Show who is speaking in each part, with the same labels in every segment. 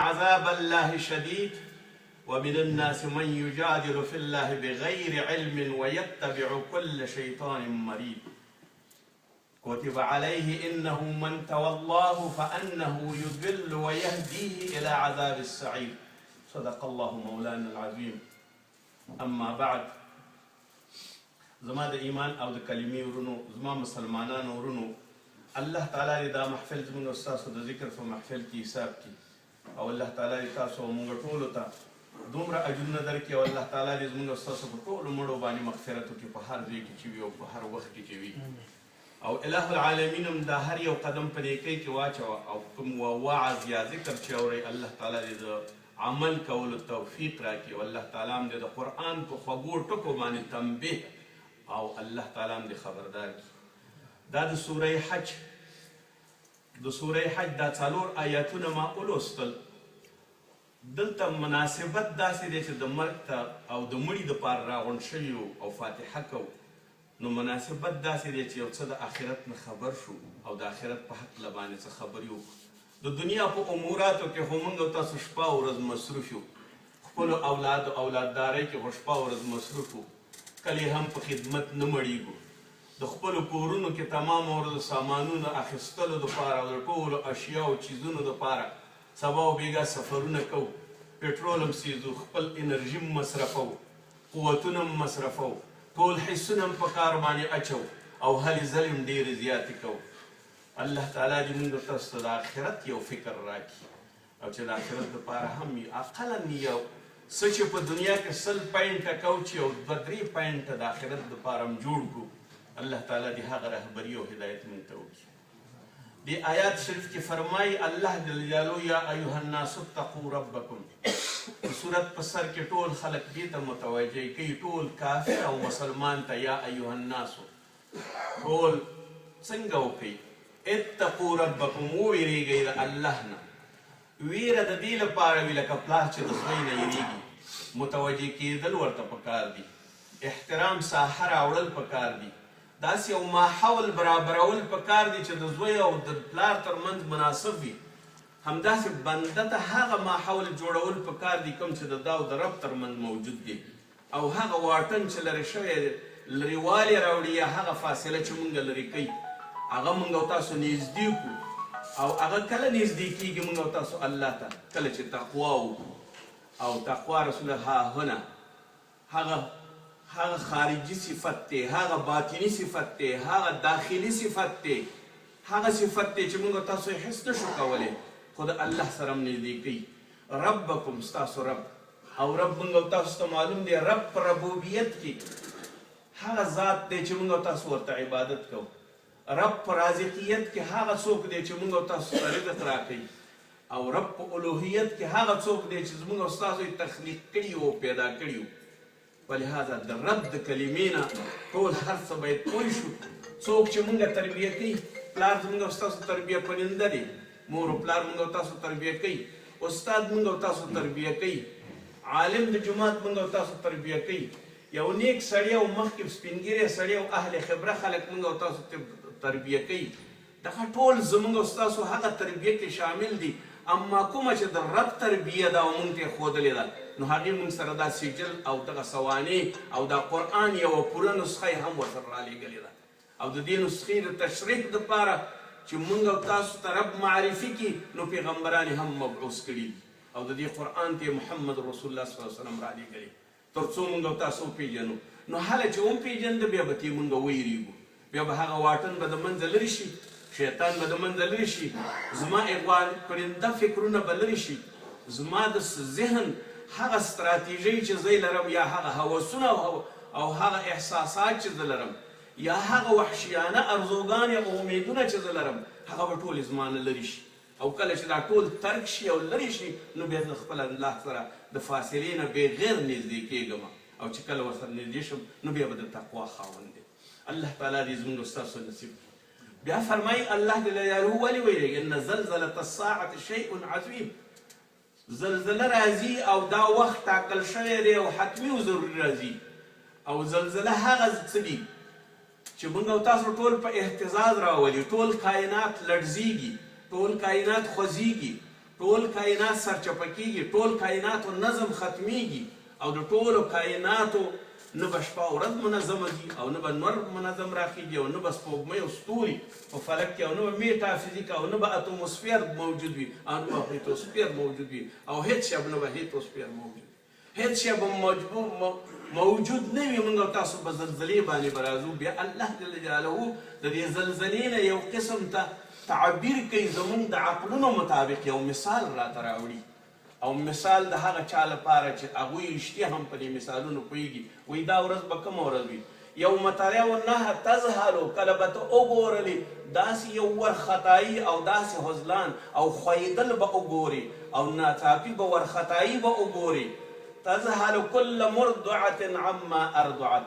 Speaker 1: عذاب الله شديد ومن الناس من يجادل في الله بغير علم ويتبع كل شيطان مريد كتب عليه إنه من تولاه فأنه يضل ويهديه إلى عذاب السعير صدق الله مولانا العظيم اما بعد زما د ایمان او د کلمې ورونو، زما مسلمانانو ورونو، الله تعالی دې دا محفل زموږ او ستاسو د ذکر په محفل کې حساب کړي او الله تعالی دې تاسو او موږ ټولو ته دومره اجرونه درکړي او الله تعالی دې زموږ او ستاسو په ټولو مړو باندې مغفرت وکړي په هر ځای کې چې وي او په هر وخت کې چې وي. او اله العالمین هم دا هر یو قدم په نیکۍ کې واچوه او کوم وعظ یا ذکر چې اورئ الله تعالی دې د عمل کولو توفیق راکړي او الله تعالی هم دې د قرآن په خوږو ټکو باندې تنبیه او الله تعالی هم دې خبردار کړي. دا د سوره حج د سوره حج دا څلور آیاتونه ما ولوستل. دلته مناسبت داسې دی چې د مرګ ته او د مړي دپاره راغونډ شوي یو او فاتحه کوو، نو مناسبت داسې دی چې یو څه د آخرت نه خبر شو او د آخرت په هکله باندې څه خبرې وکړو. د دنیا په اموراتو کې خو مونږ او تاسو شپه او ورځ مصروف یو، خپلو اولاد او اولاددارۍ کې خو شپه او ورځ مصروف یو، کله یې هم په خدمت نه مړیږو، د خپلو کورونو کې تمامه ورځ د سامانونو اخیستلو دپاره او د ټولو اشیاء او چیزونو دپاره سبا او بیګا سفرونه کوو، پټرول هم سیزو، خپل انرژي هم مصرفوو، قوتونه هم مصرفوو، ټول حسونه هم په کار باندې اچوو او هلې ځلې هم ډېرې زیاتې کوو. الله تعالی دې مونږ تاسو ته د آخرت یو فکر راکړي او چې د آخرت لپاره هم اقلا یو څه چې په دنیا کې 100 پاینټه کوو چې یو دوه درې پاینټه د آخرت لپاره هم جوړ کړو. الله تعالی دې هغه رهبري او هدایت مونږ ته وکړي. دې آیات شریف کې فرمایي الله جل جلاله یا ایها الناس اتقوا ربکم. د سورت په سر کې ټول خلک دې ته متوجه کوي، ټول کافر او مسلمان ته، یا ایها الناس ټول څنګه وکړي؟ اتقوا ربکم، وویریږئ د الله نه. ویره د دې لپاره وي لکه پلار چې د زوی نه یریږي، متوجه کېدل ورته پکار دي، احترام ساحه راوړل پکار دي، داسې یو ماحول برابرول پکار دي چې د زوی او د پلار تر منځ مناسب وي. همداسې بنده ته هغه ماحول جوړول پکار دي کوم چې د ده او د رب تر منځ موجود دی، او هغه واټن چې لرې شوی دی، لرېوالی راوړي یا هغه فاصله چې مونږ لرې کوي هغه مونږ او تاسو نږدې کړو. او هغه کله نږدې کېږي مونږ او تاسو الله ته؟ کله چې تقوا وکړو. او تقوا رسول ها هنا هغه خارجي صفت دی، هغه باطني صفت دی، هغه داخلي صفت دی، هغه صفت دی چې مونږ تاسو یې حس نشو کولی، خو د الله سره هم نږدې کوي. ربکم ستاسو رب، او رب مونږ او تاسو ته معلوم دی، رب په ربوبیت کې هغه ذات دی چې مونږ او تاسو ورته عبادت کوو. رب په رازقیت کې هغه څوک دی چې مونږ او تاسو ته رزق راکوي، او رب په الوهیت کې هغه څوک دی چې زمونږ او ستاسو یې تخلیق کړي او پیدا کړي وو. ولهذا د رب د کلمې نه ټول هر څه باید پوه شو. څوک چې مونږ تربیه کوي، پلار زمونږ او ستاسو تربیه کننده دی، مور او پلار مونږ او تاسو تربیه کوي، استاد مونږ او تاسو تربیه کوي، عالم د جومات مونږ او تاسو تربیه کوي، یو نیک سړی او مخکې سپین ږیری سړی او اهل خبره خلک مونږ او تاسو تربیه کوي. دغه ټول زمونږ او ستاسو هغه تربیه کې شامل دي. اما کومه چې د رب تربیه ده او مونږ ته یې ښودلې ده، نو هغې مونږ سره دا سجل او دغه سوانح او دا قرآن یوه پوره نسخه یې هم ورسره رالیږلې ده. او د دې نسخې د تشریح دپاره چې مونږ او تاسو ته رب معرفي کړي، نو پیغمبران یې هم مبعوث کړي دي، او د دې قرآن ته یې محمد رسول الله صلی الله علیه وسلم رالیږلی تر څو مونږ او تاسو وپېژنو. نو هله چې ومپېژنده بیا به ترې مونږ ویریږو، بیا به هغه واټن به د منځه لرې شي، شیطان به د منځه لرې شي، زما اغوا کړنده فکرونه به لرې شي، زما د ذهن هغه ستراتیژۍ چې زه یې لرم، یا هغه هوسونه او هغه احساسات چې زه لرم، یا هغه وحشیانه ارزوګانې او امیدونه چې زه لرم، هغه به ټولې زما نه لرې شي. او کله چې دا ټول ترک شي او لرې شي، نو بیا زه خپل الله سره د فاصلې نه بغیر نږدې کېږم، او چې کله ورسره نږدې شم نو بیا به د تقوا خاوند یم. الله تعالی دې زموږ او ستاسو نصیب کړي. بیا فرمایي الله جل جلاله ولې ویلي ان زلزلة الساعة شیء عظیم. زلزله راځي او دا وخت ټاکل شوی دی او حتمي او ضروري راځي. او زلزله هغه څه دي چې موږ او تاسو ټول په اهتزاز راولي، ټول کائنات لړزیږي، ټول کائنات خوځیږي، ټول کائنات سرچپه کېږي، ټول کائناتو نظم ختمېږي، او د ټولو کائناتو نه به شپه او ورځ منظمه ځي، او نه به نور منظم راخېږي، او نه به سپوږمۍ او ستوري په فلک کې، او نه به میټافزیک، او نه به اتموسفیر موجود وي، او نه به هیتوسفیر موجود وي، او هېڅ شی نه به هیتوسفیر موجود وي، هېڅ شی به موجود نه وي. موږ او تاسو به زلزلې باندې به راځو. بیا الله جل جلاله د دې زلزلې نه یو قسم ته تعبیر کوي، زموږ د عقلونو مطابق یو مثال راته راوړي، او مثال د هغه چا لپاره چې هغوی رښتیا هم په دې مثالونو پوهېږي. وایي دا ورځ به کومه ورځ وي؟ یوم ترونها تذهل، کله به ته وګورلې داسې یو ورخطایي او داسې هزلان او ښویېدل به وګورې، او ناڅاپي به ورخطایي به وګورې. تذهل کل مرضعة عما ارضعت،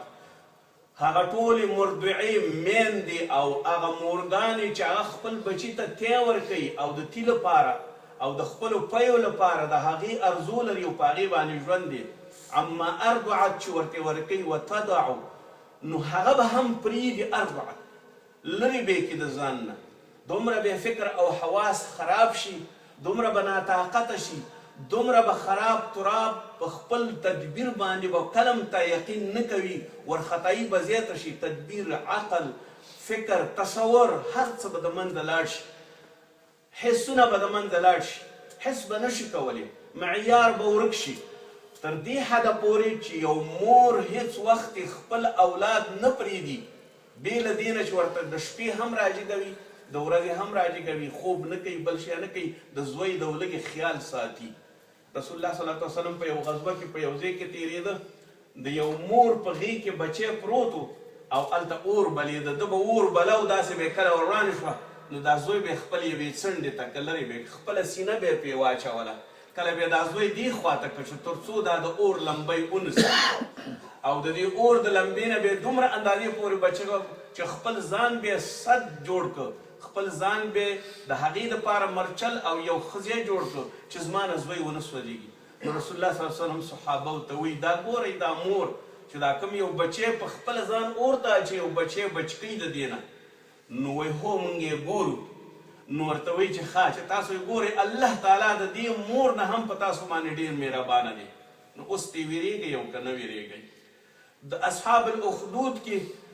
Speaker 1: هغه ټولې مرضعې میندې او هغه مورګانې چې هغه خپل بچي ته تی ورکوي، او د تی لپاره او د خپلو پیو لپاره د هغې ارزو لري او په هغې باندې ژوند دی، عما ارضعت چې ورته ورکوي، وتضع، نو هغه به هم پرېږدي، ارضعت لرې به یې کړي د ځان نه، دومره به فکر او حواس خراب شي، دومره به ناطاقته شي، دومره به خراب تراب په خپل تدبیر باندې به کلم ته یقین نه کوي، ورخطایي به زیاته شي، تدبیر، عقل، فکر، تصور هر څه به د منځه لاړ شي، حسونه به د منځه لاړ شي، حس به نه شي کولی، معیار به ورک شي، تر دې حده پورې چې یو مور هیڅ وخت خپل اولاد نه پرېږدي، بې له دې نه چې ورته د شپې هم راجګوي، د ورځې هم راجګوي، خوب نه کوي، بل شی نه کوي، د زوی د ولږې خیال ساتي. رسول الله صلی الله علیه وسلم په یو غزوه کې په یو ځای کې تېرېده، د یو مور په غېږ کې بچی پروت و او هلته اور بلېده، ده به اور بله او داسې به یې کله ور وړاندې شوه، نو دا زوی به یې خپل یوې څنډې ته که لرې به یې خپله سینه به یې پرې واچوله، کله به یې دا زوی دې خوا ته کړ چې تر څو دا د اور لمبۍ ونسي، او د دې اور د لمبې نه به یې دومره اندازې پورې بچی چې خپل ځان به یې سد جوړ کړ، خپل ځان به د هغې دپاره مرچل او یو ښه جوړ کړ چې زما نه زوی ونه سوځېږي. نو رسول الله صلی الله علیه وسلم صحابه ته وایي دا ګورئ دا مور چې دا کوم یو بچی په خپل ځان اور ته اچوي او بچی بچ کوي د دې نه، نو وایي هو موږ یې ګورو. نو ورته وایي چې ښه چې تاسو یې ګورئ، الله تعالی د دې مور نه هم په تاسو باندې ډېر مهربانه دی، نو اوس ترې وېرېږئ او که نه وېرېږئ. د اصحاب الاخدود کې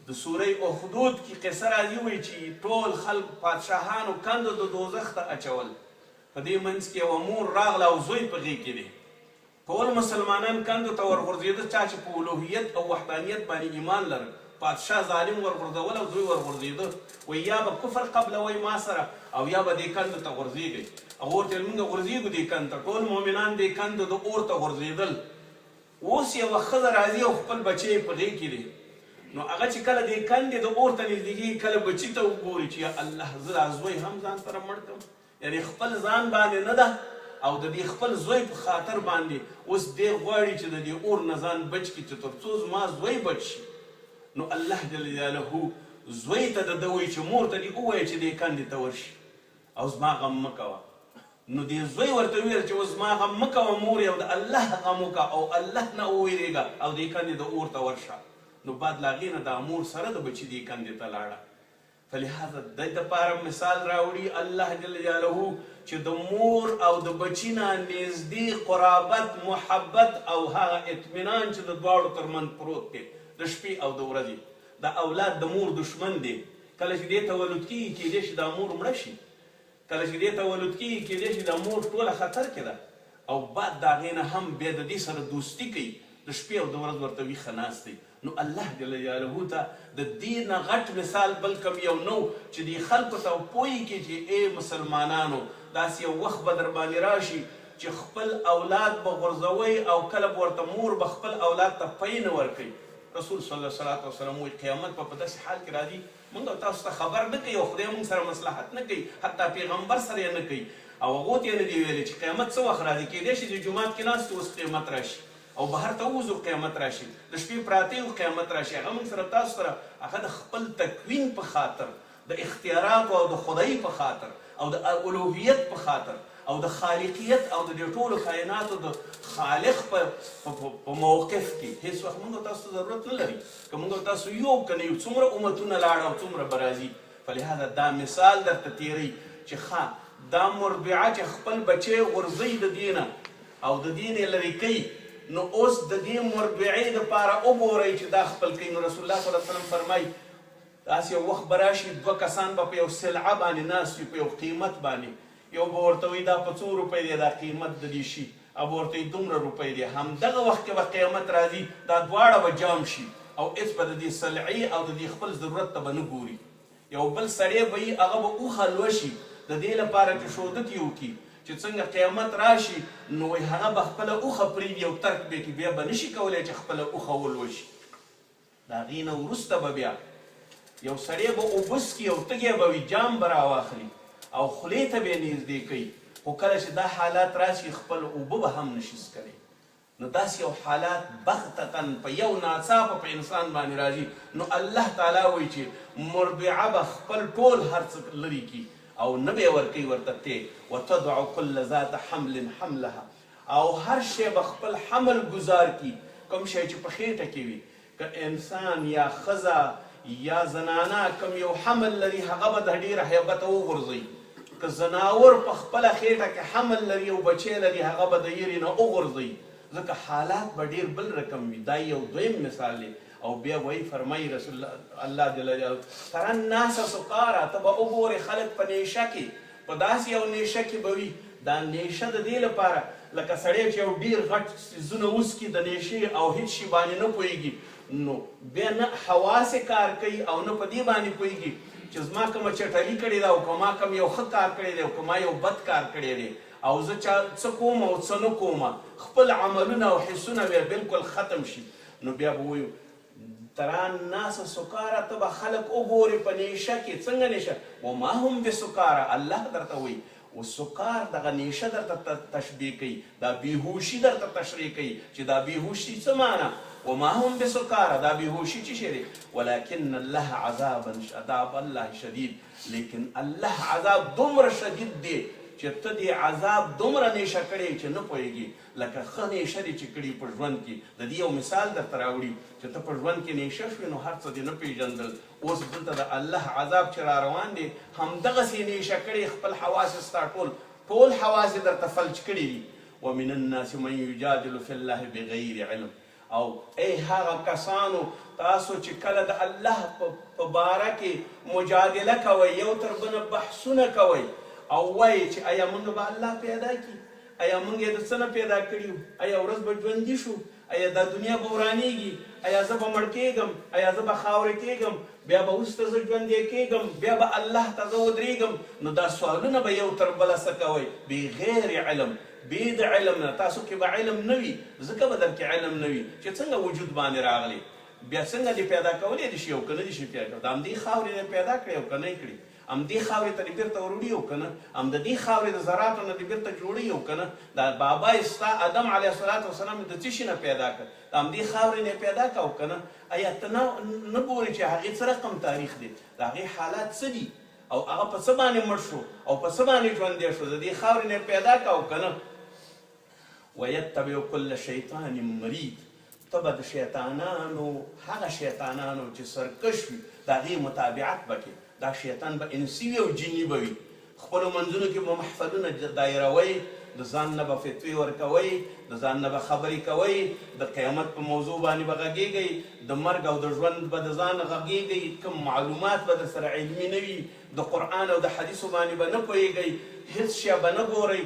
Speaker 1: د سورې اخدود کې قصه راځي، وایي چې ټول خلک پادشاهانو کندو د دوزخ ته اچول، په دې منځ کې یوه مور راغله او زوی په غېږ کې دی، ټول مسلمانان کندو ته ورغورځېده، چا چې په الوهیت او وحدانیت باندې ایمان لرل، پادشاه ظالم ورغورځول او زوی ورغورځېده، وایي یا به کفر قبلوئ ما سره او یا به دې کندو ته غورځېږئ. هغه ورته ویل موږ غورځېږو دې کند ته، ټول مؤمنان دې کندو د اور ته غورځېدل. اوس یوه ښځه راځي او خپل بچی یې په غېږ کې دی، نو هغه چې کله دې کندې د اور ته نږدې کېږي، کله بچي ته وګوري چې یا الله زه دا زوی هم ځان سره مړ کړم، یعنې خپل ځان باندې نه ده او د دې خپل زوی په خاطر باندې اوس دی غواړي چې د دې اور نه ځان بچ کړي چې تر څو زما زوی بچ شي. نو الله جل جلاله زوی ته د ده وایي چې مور ته دې ووایه چې دې کندې ته ورشي او زما غم مه کوه. نو دې زوی ورته وویل چې اوس زما غم مه کوه مورې، او د الله غم وکړه او الله نه ووېرېږه او دې کندې د اور ته ورشه. نو بعد له هغې نه دا مور سره د بچي دې کندې ته لاړه. فلهذا د دې دپاره مثال راوړي الله جل جلاله چې د مور او د بچي نه نږدې قرابت، محبت او هغه اطمینان چې د دواړو ترمنځ پروت دی د شپې او د ورځې. دا اولاد د مور دشمن دی، کله چې دې تولد کېږي کېدای شي دا مور مړه شي، کله چې دې تولد کېږي کېدای شي دا مور ټوله خطر کې ده، او بعد د هغې نه هم بیا د دې سره دوستي کوي، د شپې او د ورځ ورته ویښه ناست دی. نو الله جل جلاله ته د دې نه غټ مثال بل کوم یو نه و چې دې خلکو ته پوه کړي چې ای مسلمانانو داسې یو وخت به در باندې راشي چې خپل اولاد به غورځوئ او کله به ورته مور به خپل اولاد ته پی نه ورکوي. رسول صلی الله علیه وسلم وایي قیامت به په داسې حال کې راځي موږ او تاسو ته خبر نه کوي او خدای موږ سره مصلحت نه کوي، حتی پیغمبر سره یې نه کوي او هغو ته یې نه دي ویلي چې قیامت څه وخت راځي. کېدای شي چې جومات کې ناست اوس قیامت راشي او بهر ته ووځو قیامت راشي، د شپې پراته یو قیامت راشي. هغه موږ سره تاسو سره هغه د خپل تکوین په خاطر، د اختیاراتو او د خدای په خاطر او د الوهیت په خاطر او د خالقیت او د دې ټولو کائناتو د خالق په موقف کې هیڅ وخت موږ تاسو ته ضرورت نه لري. که موږ تاسو یو که نه یو، څومره امتونه لاړه او څومره به راځي. فلهذا دا مثال درته تېروي چې ښه دا مرضعه چې خپل بچی غورځوي د دې نه او د دې نه یې لرې کوي، نو اوس د دې مرضعې دپاره وګورئ چې دا خپل کوي. نو رسول الله صلی الله علیه وسلم فرمایي داسې یو وخت به راشي دوه کسان به په یو سلعه باندې ناست وي، په یو قیمت باندې، یو به ورته وایي دا په څو روپۍ دی دا قیمت د دې شي، او به ورته وایي دومره روپۍ دی. همدغه وخت کې به قیامت راځي، دا دواړه به جام شي او هېڅ به د دې سلعې او د دې خپل ضرورت ته به نه ګوري. یو بل سړی به وي هغه به اوښه لوشي د دې لپاره چې شودک یې وکړي، چې څنګه قیامت راشي نو وایي هغه به خپله اوښه پرېږدي او ترک به یې کړي، بیا به نه شي کولی چې خپله اوښه ولوشي. د هغې نه وروسته به بیا یو سړی به اوبه څکي او تږی به وي، جام به راواخلي او خولې ته به یې نږدې کوي، خو کله چې دا حالات راشي خپل اوبه به هم نه شي څکلی. نو داسې یو حالات بغتتاً په یو ناڅاپه په انسان باندې راځي. نو الله تعالی وایي چې مرضعه به خپل ټول هر څه لرې کړي او نه به یې ورکوي ورته تی، وتضع کل ذات حمل حملها، او هر شی به خپل حمل ګذار کړي، کوم شی چې په خېټه کې وي، که انسان یا ښځه یا زنانه کوم یو حمل لري هغه به د ډېره هیبته وغورځوي، که ځناور په خپله خېټه کې حمل لري او بچی لري هغه به د یرې نه وغورځوي، ځکه حالات به ډېر بل رقم وي. دا یو دویم مثال دی. او بیا وایي فرمایي رسول الله جل جلاله ترى الناس سکارا، ته به وګورې خلک په نیشه کې، په داسې یو نیشه کې به وي. دا نیشه د دې لپاره لکه سړی چې یو ډېر غټ څیزونه وڅکي د نیشې او هیڅ شي باندې نه پوهېږي، نو بیا نه حواس یې کار کوي او نه په دې باندې پوهېږي چې زما کومه چټلي کړې ده او که ما کوم یو ښه کار کړی دی او که ما یو بد کار کړی دی او زه چا څه کوم او څه نه کوم، خپل عملونه او حسونه بیا بالکل ختم شي. نو بیا به وایو ترى الناس سکارا، ته به خلک وګورې په نیشه کې. څنګه نیشه؟ وما هم بسکارا، الله درته وایي او سکار دغه نیشه درته تشبیه کوي، دا بیهوشي درته تشریح کوي چې دا بیهوشي څه معنا؟ وما هم بسکارا، دا بیهوشي څه شی دی؟ ولكن الله عذابا عذاب الله شدید، لیکن الله عذاب دومره شدید دی چې ته دې عذاب دومره نیشه کړې چې نه پوهېږي، لکه ښه نیشه دې چې کړي په ژوند کې. د دې یو مثال درته راوړي چې ته په ژوند کې نیشه شوې نو هر څه دې نه پېژندل، اوس دلته د الله عذاب چې را روان دی همدغسې نیشه کړې، خپل حواس ستا ټول ټول حواس یې درته فلج کړي دي. ومن الناس من یجادل فی الله بغیر علم، او ای هغه کسانو تاسو چې کله د الله په باره کې مجادله کوئ، یو تر بله بحثونه کوئ او وایئ چې ایا موږ به الله پیدا کړي، ایا موږ یې د څه نه پیدا کړي یو، ایا ورځ به ژوندي شو، ایا دا دنیا به ورانیږي، ایا زه به مړ کېږم، ایا زه به خاورې کېږم، بیا به وروسته زه ژوندی کېږم، بیا به الله ته زه ودرېږم. نو دا سوالونه به یو تر بله څه کوئ؟ بغیر علم، بې د علم نه. تاسو کې به علم نه وي، ځکه به درکې علم نه وي چې څنګه وجود باندې راغلی، بیا څنګه دې پیدا کولی دې شي او که نه دې شي پیدا کولی، د همدې خاورې نه پیدا کړې او که نه یې کړې، همدې خاورې ته دې بېرته وروړي او که نه، هم د دې خاورې د ذراتو نه دې بېرته جوړي او که نه. دا بابا یې ستا آدم علیه الصلاة والسلام د څه شي نه پیدا کړ؟ د همدې خاورې نه یې پیدا کړ او که نه؟ ایا ته نه ګورې چې هغې څه رقم تاریخ دی، د هغې حالات څه دي او هغه په څه باندې مړ شو او په څه باندې ژوندی شو، د دې خاورې نه یې پیدا کړ او که نه؟ ویتبع کل شیطان مرید، ته به د شیطانانو هغه شیطانانو چې سرکش وي د هغې متابعت به کوې. دا شیطان به انسي وي او جني به وي، خپلو منځونو کې به محفلونه دایروئ، د ځان نه به فتوې ورکوئ، د ځان نه به خبرې کوئ، د قیامت په موضوع باندې به غږېږئ، د مرګ او د ژوند به د ځان غږېږئ، کوم معلومات به در سره علمي نه وي، د قرآن او د حدیثو باندې به نه پوهېږئ، هېڅ شی به نه ګورئ،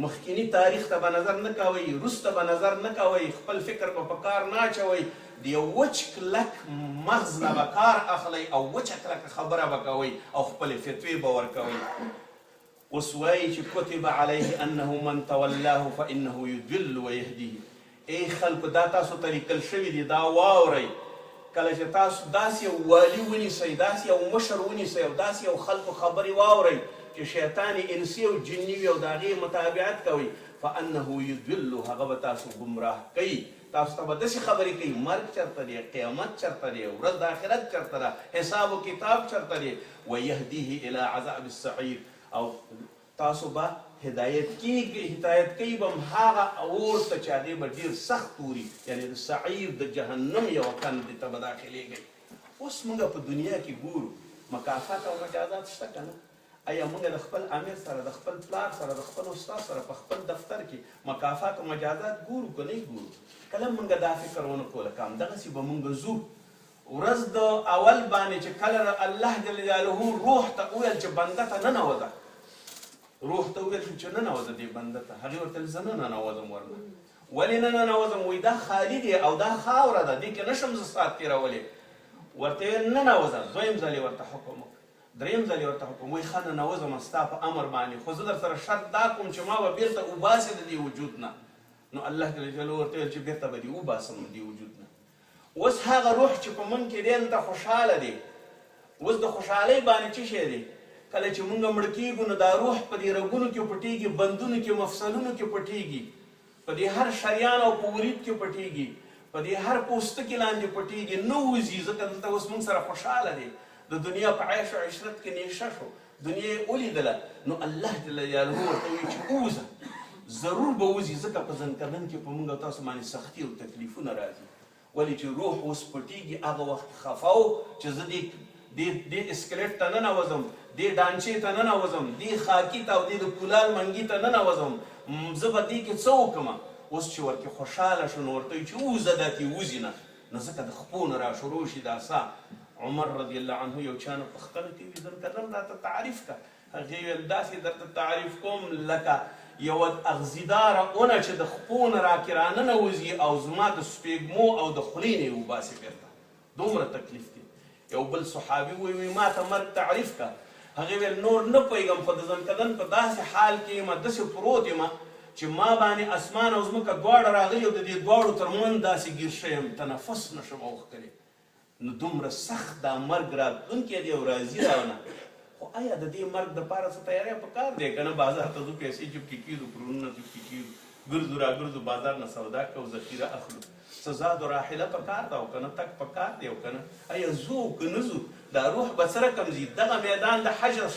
Speaker 1: مخکیني تاریخ ته به نظر نه کوئ، وروسته به نظر نه کوئ، خپل فکر به په کار نه اچوئ، د یو وچ کلک مغز نه به کار اخلئ او وچه کلکه خبره به کوئ او خپلې فتوې به ورکوئ. اوس وایي چې کتب علیه انه من تولاه فانه یضل ویهدیه. ای خلکو دا تاسو ته لیکل شوي دي، دا واورئ. کله چې تاسو داسې یو والي ونیسئ، داسې یو مشر ونیسئ او داسې یو خلکو خبرې واورئ چې شیطان انسي او جني وي او د هغې متابعت کوئ، فانه یضل، هغه به تاسو ګمراه کوي. تاسو ته به داسې خبرې کوي، مرګ چېرته دی، قیامت چېرته دی، ورځ د آخرت چېرته ده، حساب و کتاب چېرته دی، ویهدیه الی عذاب السعیر، او تاسو به هدایت کیږي، هدایت کوي به هم هغه اور ته چې هغې به ډېر سخت اوري، یعنې د سعیر د جهنم یوه کندې ته به داخلېږئ. اوس موږ په دنیا کې ګورو مکافات او مجازات شته که نه؟ ایا موږ د خپل امیر سره، د خپل پلار سره، د خپل استاد سره په خپل دفتر کې مکافات او مجازات ګورو که نه ګورو؟ کله موږ دا فکر ونه کړو، لکه همدغسې به موږ ځو. ورځ د اول باندې چې کله الله جل جلاله روح ته وویل چې بنده ته ننوځه، روح ته وویل چې ننوځه دې بنده ته، هغې ورته ویل زه نه ننوځم ورنه. ولې نه ننوځم؟ وایي دا خالي دی او دا خاوره ده، دې کې نه شم زه ساعت تېرولی. ورته یې ویل ننوځه. دویم ځل یې ورته حکم وکړ، دریم ځل یې ورته حکم، وایي ښه ننوځم ستا په امر باندې، خو زه در سره شرط دا کوم چې ما به بېرته وباسې د دې وجود نه. نو الله جل جلاله ورته ویل چې بېرته به دې وباسم د دې وجود نه. اوس هغه روح چې په موږ کې دی دلته خوشحاله دی. اوس د خوشحالۍ باندې څه شی دی؟ کله چې موږ مړه کېږو نو دا روح په دې رګونو کې پټېږي، بندونو کې، مفصلونو کې پټېږي، په دې هر شریان او په ورید کې پټېږي، په دې هر پوستکي لاندې پټېږي، نه وځي، ځکه دلته اوس موږ سره خوشحاله دی. د دنیا په عیش او عشرت کې نیشه شو، دنیا یې ولیدله. نو الله جل جلاله ورته وایي چې ووځه، ضرور به وځي، ځکه په ځنکدن کې په موږ او تاسو باندې سختي او تکلیفونه راځي. ولې چې روح اوس پټېږي، هغه وخت خفه و چې زه دې اسکلیټ ته ننوځم، دې ډانچې ته ننوځم، دې خاکي ته او دې د کولال منګي ته ننوځم، زه به دې کې څه وکړم؟ اوس چې ورکې خوشحاله شو نو ورته وایي چې ووځه، دا ترې وځي نه. نو ځکه د خپو نه را شروع شي دا ساه. عمر رضی الله عنه یو چا نه پوښتنه کوي، ځنکدن راته تعریف کړه. هغې ویل داسې درته تعریف کوم لکه یوه اغزیداره ونه چې د خپو نه راکې راننوځي او زما د سپېږمو او د خولې نه یې وباسي بېرته، دومره تکلیف دی. یو بل صحابي وایي ما ته مرګ تعریف کړه. هغې ویل نور نه پوهېږم، خو د ځنکدن په داسې حال کې یم، داسې پروت یم چې ما باندې اسمان او ځمکه دواړه راغلي او د دې دواړو تر منځ داسې ګیر شوی یم، تنفس نه شم اوښکلی. نو دومره سخت دا مرګ راتلونکی دی او راځي رانه. خو آیا د دې مرګ دپاره څه تیاری په کار دی؟ که نه بازار ته ځو، پیسې جیب کې کېږدو، کرونونه جیب کې کېږدو، ګرځو راګرځو، بازار نه سودا کوو، ذخیره اخلو. څه زاد و راحله په کار ده او که نه؟ تګ په کار دی او که نه؟ آیا ځو او که نه ځو؟ دا روح به څه رقم ځي؟ دغه میدان د حشر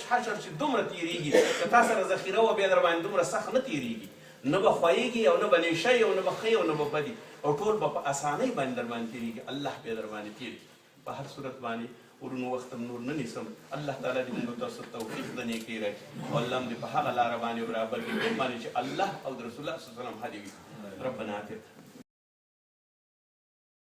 Speaker 1: چې دومره تېرېږي، که تا سره ذخیره وه بیا در باندې دومره سخت نه تېرېږي، نه به خویږي او نه به نیشه او نه به ښه او نه به بدي، او ټول به په اسانۍ باندې در باندې تېرېږي. الله بیا در باندې تېرېږي. په هر صورت باندې ورونو وخت هم نور نه نیسم. الله تعالی دې موږ تاسو ته توفیق د نیکۍ راکړي او الله هم دې په هغه لاره باندې برابر کړي کوم باندې چې الله او د رسول الله صلی الله علیه وسلم هدي وي. ربنا آتنا